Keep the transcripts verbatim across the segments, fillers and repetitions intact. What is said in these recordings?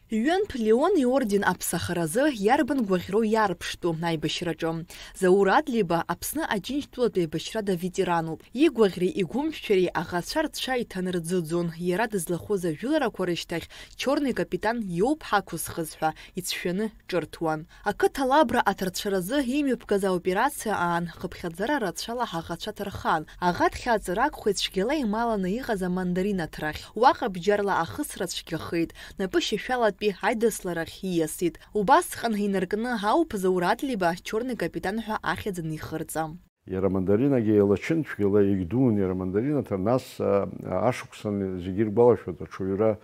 Ҩынтә Леон иорден аԥсахаразы иарбан гәаӷьроу иаарԥштәу аибашьраҿы? Заур Адлеиба Аԥсны Аџьынџьтәылатә еибашьрада ветерануп. Игәаӷьреи игәымшәареи аӷацәа рцәа иҭанарӡыӡон, иара дызлахәыз ажәыларақәа рышьҭахь Чорный капитан иоуп ҳақәызхыз ҳәа ицәшәаны ҿырҭуан. Ақыҭалабра аҭарцәаразы имҩаԥгаз аоперациа аан хыԥхьаӡара рацәала ҳаӷацәа ҭархан. Аӷа дхьаҵыр акәхеит цәгьала ималаны иҟаз амандарин аҭрахь. Уаҟа бџьарла ахысра цәгьахеит. Напышьашәалатәи аидысларахь ииасит. Убасҟан инаркны ауп Заур Адлеиба Чорный капитан ҳәа ахьӡ анихырҵа. Иара амандаринагьы еилачын цәгьала, егьдуун иара амандарин аҭра, нас, а, ашықәсан зегьы иргәалашәоит, аҽаҩра,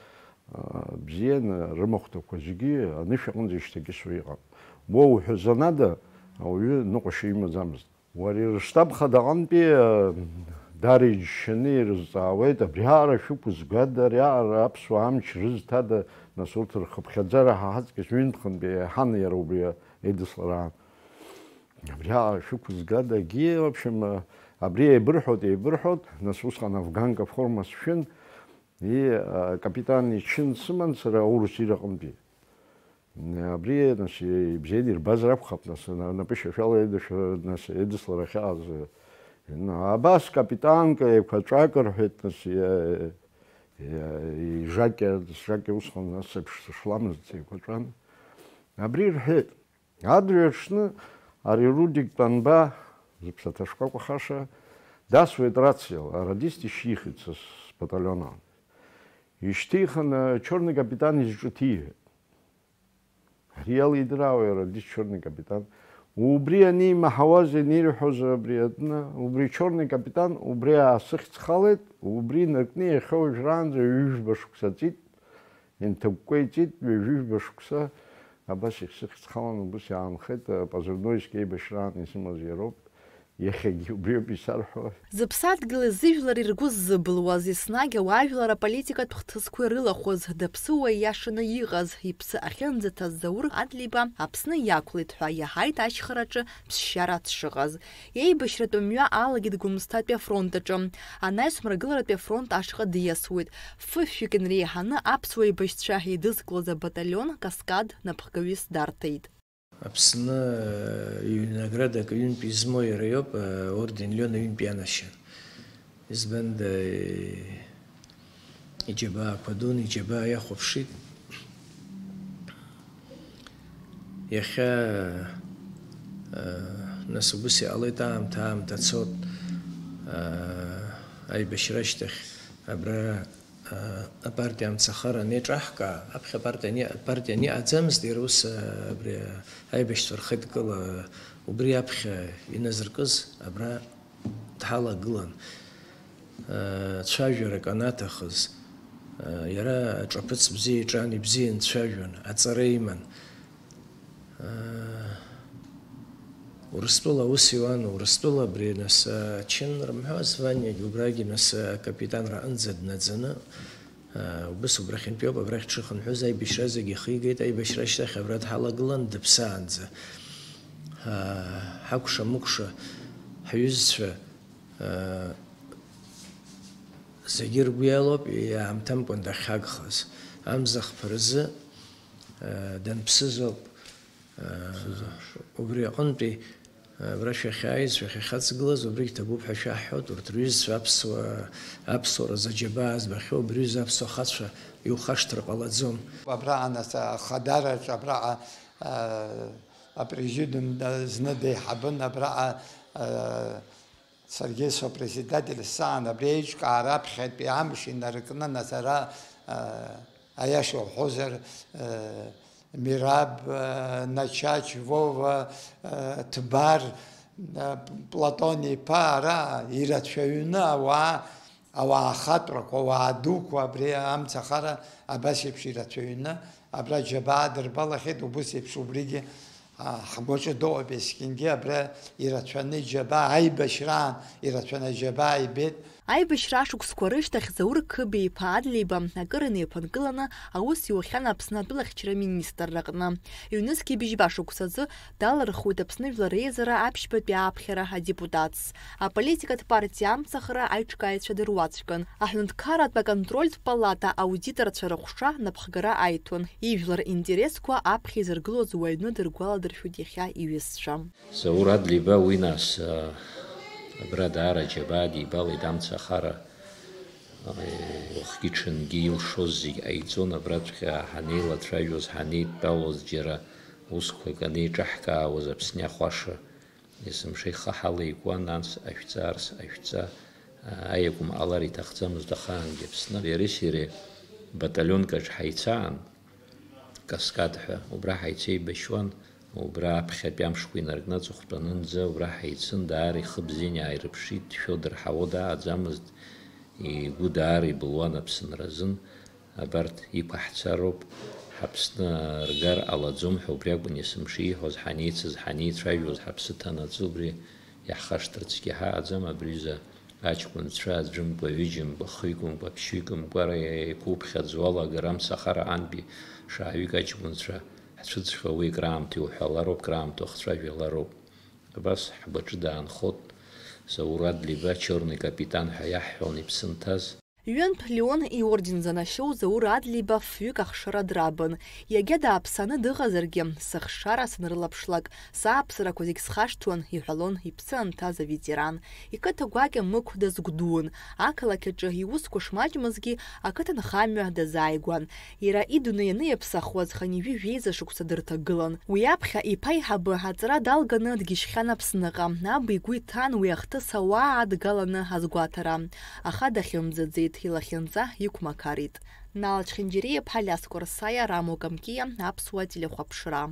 а, бзианы, рымахәҭақәа зегьы анышә аҟынӡа ишьҭакьысуа иҟан. Уа уҳәазанада, ауаҩы ныҟәашьа имаӡамызт. Уара Русҭам Хадаҟантәи, а, даара иџьшьаны ирызҵаауеит, абриаҟара шәықәызгада, ариаҟара аԥсуа амч рызҭада, нас урҭ рхыԥхьаӡара ҳа ҳаҵкьыс ҩынтәхынтәи иаҳан иара убри аидыслараан. Абриаҟара шәықәызгадагьы, в общем, а, абри еибырҳәоит, еибырҳәоит, нас усҟан афганка форма сшәын, и, а, капитан ичын сыман сара аурыс ираҟынтәи. Абри, нас, ибзианы ирбазар акәхап, нас, на-, напышьашәала еидышәа-, нас, еидыслара ахьааз, э, на-, абас капитанка еиқәаҵәак рҳәеит, нас, иа-, иа-, ижакьа, сжакьа усҟан, нас, еиԥш сышламызт, еиқәаҵәан. Абри рҳәеит, адырҩаҽны ари Рудик Тәанба, зыԥсаҭа шкәакәахаша, дасуеит рациала, арадист ишьҭихит са сбаталион аан. Ишьҭихын, э, Чорный капитан изҿы ҭиҳәеит. Ари иалидыраауеи арадист Чорный капитан? Убри анимаҳауаз, ианирҳәоз абри атәны, убри Чорный капитан, убри аасыхьӡхалеит, убри инаркны иахьа уажәраанӡа ҩажәба шықәса ҵит, инҭакәкәа иҵит, ҩажәижәба шықәса, абас ихсыхьӡхалан, убас иаанхеит, позывной ск-, еибашьраан исымаз иароуп. Иахьагьы убриоуп исарҳәо. Зыԥсадгьыли зыжәлари ргәы ззыбылуаз, еснагь ауаажәлар аполитикатә хҭысқәа ирылахәыз, даԥсыуа ииашаны иҟаз, иԥсы ахьынӡаҭаз Заур Адлеиба Аԥсны иақәлеит ҳәа иаҳаит ашьхараҿы ԥсшьара дшыҟаз. Еибашьратәы мҩа алагеит Гәымсҭатәи афронт аҿы. Анаҩс Мрагыларатәи афронт ашҟа диасуеит. Фышәҩык инреиҳаны аԥсуа еибашьцәа еидызкылаз абаталион Каскад напхгаҩыс дарҭеит. Аԥсны, э, ҩ-, наградак ҩынтә измоу иара иоуп, э, орден Леон ҩынтә ианашьан. Избанда, э, иџьабаақәа дун, иџьабаа иахәаԥшит. Иахьа, э, нас убыс иҟалеит аамҭа, аамҭа цот, э, аибашьра ашьҭахь абра Апартиа амцахара анеиҿаҳкаа, аԥхьа апартиа ани-, апартиа аниҟаӡамызт, иара ус, абри аибашьцәа рхеидкыла убри аԥхьа иназыркыз абра дҳалагылан. Цәажәарак анаҭахыз, иара аҿаԥыц бзиа иҿан, ибзиан дцәажәон, аҵара иман. Урыстәыла аус иуан, Урыстәыла абри, нас, ачын рымҳәо азваниагь убрагьы, нас, акапитанра аҟынӡа днаӡаны, убыс убрахьынтәиоуп, абрахь дшыхынҳәыз аибашьра зегь ихигеит, аибашьра ашьҭахь абра дҳалагылан дыԥсаанӡа. Ҳакәша-мыкәша, ҳҩызцәа, зегьы ргәы иалоуп, иаамҭамкәан дахьагхаз. Амза хԥа рзы, данԥсыз ауп. Убри аҟынтәи, абра шәахьааиз, шәахьахьаҵгылаз, убригь ҭабуп ҳәа шәаҳҳәоит, урҭ рҩызцәа аԥсуа, аԥсуара заџьабаа збахьоу, убри рҩыза аԥсуа ахацәа иухашҭыр ҟалаӡом. Абраҟа, нас, ахадараҿ, абраҟа, а, апрезидиум, а, зны деиҳабын, абраҟа, а, Саргьы сопредседатель саан абри аиҿкаара аԥхьатәи амш инаркны, нас ара, а, аиаша уҳәозар, а, Мираб, а, Начач, Вова, а, Ҭбар, а, Платон иԥа, ара ирацәаҩны ауаа, ауаа ахатәрақәа, ауаа дуқәа абри амцахара абас еиԥш ирацәаҩны абра џьабаа дырбалахьеит, убыс еиԥш убригьы А, ҳгәаҿы дыҟоуп есқьынгьы, абра ирацәаны џьабаа, аибашьраан ирацәаны аџьабаа ибеит, Аибашьра ашықәсқәа рышьҭахь Заур Қыбеиԥа Адлеиба акыр инеиԥынкыланы аус иухьан Аԥсны атәылахьчара министрраҟны. Ҩнызқьи быжьба шықәсазы далырхуеит Аԥсны Жәлар Реизара аԥшьбатәи ааԥхьара адепутатс. Аполитикатә партиа амцахара аиҿкааҩцәа дыруаӡәкын. Аҳәынҭқарратә аконтрольтә палата аудиторцәа рыҟәша напхгара аиҭон. Ижәлар интересқәа аԥхьа изыргылоз уаҩны дыргәаладыршәоит иахьа иҩызцәа. Заур Адлеиба уи нас, а, абра даара аџьабаа дибалеит, амца ахара, а, уахгьы-ҽынгьы илшоз зегь ҟаиҵон, абраҵәҟьа ҳанеилацәажәоз, ҳанеидтәалоз, џьара усқәак анеиҿаҳкаауаз Аԥсны ахәаша, есымша ихы ҳалеикуан, анс ашәҵа, арс ашәҵа, а, аиакәым ҟалар иҭахӡамызт ахаангьы Аԥсны. Иареи сареи баталионкаҿ ҳаицаан, Каскад ҳәа, убра ҳаицеибашьуан, убра аԥхьатәи амшқәа инаркны аҵыхәтәанынӡа убра ҳаицын, даара ихы бзианы иааирԥшит, Фиодор Ҳао дааӡамызт, игәы даара ибылуан Аԥсынра азын, абарҭ иқәаҳцароуп, ҳАԥсны ргар ҟалаӡом ҳәа убри акәын есымша ииҳәоз, ҳанеицыз, ҳанеицәажәоз, ҳаԥсы ҭанаҵы убри иаҳхашҭырцгьы ҳааӡам, абри аҩыза Аҷкәынцәа аӡәымкәа, ҩыџьамкәа, хҩыкымкәа, ԥшьҩыкымкәа ара еиқәуԥхьаӡо алагара амцахара аҟынтәи шааҩык аҷкәынцәа ҳцәыӡхьоу уи краамҭа иуҳәалароуп, краамҭа ухцәажәалароуп. Абас ҳгәаҿы даанхот Заур Адлеиба, Чорный капитан ҳәа иаҳҳәон иԥсы нҭаз. Ҩынтә Леон иорден занашьоу Заур Адлеиба фҩык ахшара драбын. Иагьа дааԥсаны дыҟазаргьы, сыхшара санрылаԥшлак, сааԥсарақәа зегь схашҭуан, иҳәалон иԥсы анҭаз аветеран. Иқыҭа гәакьа Мықә дазгәдуун. Ақалақь аҿы иусқәа шмаҷмызгьы, ақыҭанхамҩа дазааигәан. Иара идунеи аныиаԥсахуаз хынҩажәи жәеиза шықәса дырҭагылан. Уи аԥхьа иԥа аиҳабы аҵара далганы дгьежьхьан Аԥсныҟа. Аб игәы иҭан уи ахҭыс ауаа адгаланы азгәаҭара. Аха дахьымӡаӡеит, илахьынҵа иқәмақарит. Нал Чхинџьариа-иԥҳа Алиас Кәарсаиа, Рамо Камкиа, Аԥсуа телехәаԥшра.